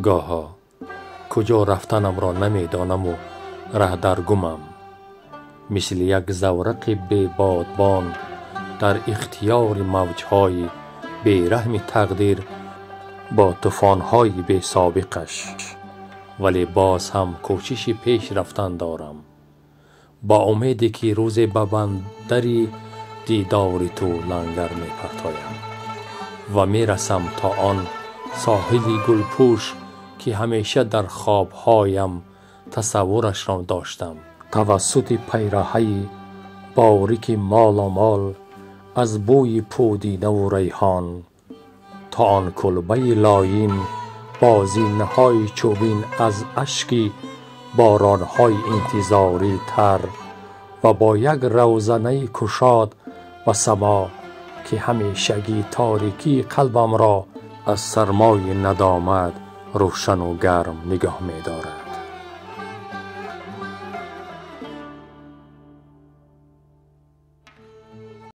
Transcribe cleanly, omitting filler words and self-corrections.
Гоҳо куҷо рафтанамро намедонаму раҳдаргумам, мисли як заврақи бебодбон дар ихтиёри мавҷҳои бераҳми тақдир бо тӯфонҳои бесобиқаш. Вале боз ҳам кӯшиши пеш рафтан дорам, бо умеде ки рӯзе ба бандари дидори ту лангар мепартоям ва мерасам то он соҳили гулпӯш, ки ҳамеша дар хобҳоям тасаввурашро доштам. Тавассути пайраҳаи борики моломол аз бӯи пудинаву райҳон то он кулбаи лоин бо зинаҳои чӯбин аз ашки боронҳои интизорӣ тар ва бо як равзанаи кушод ба само, ки ҳамешагӣ торикии қалбамро аз сармои надомат рӯшану гарм нигоҳ медорад.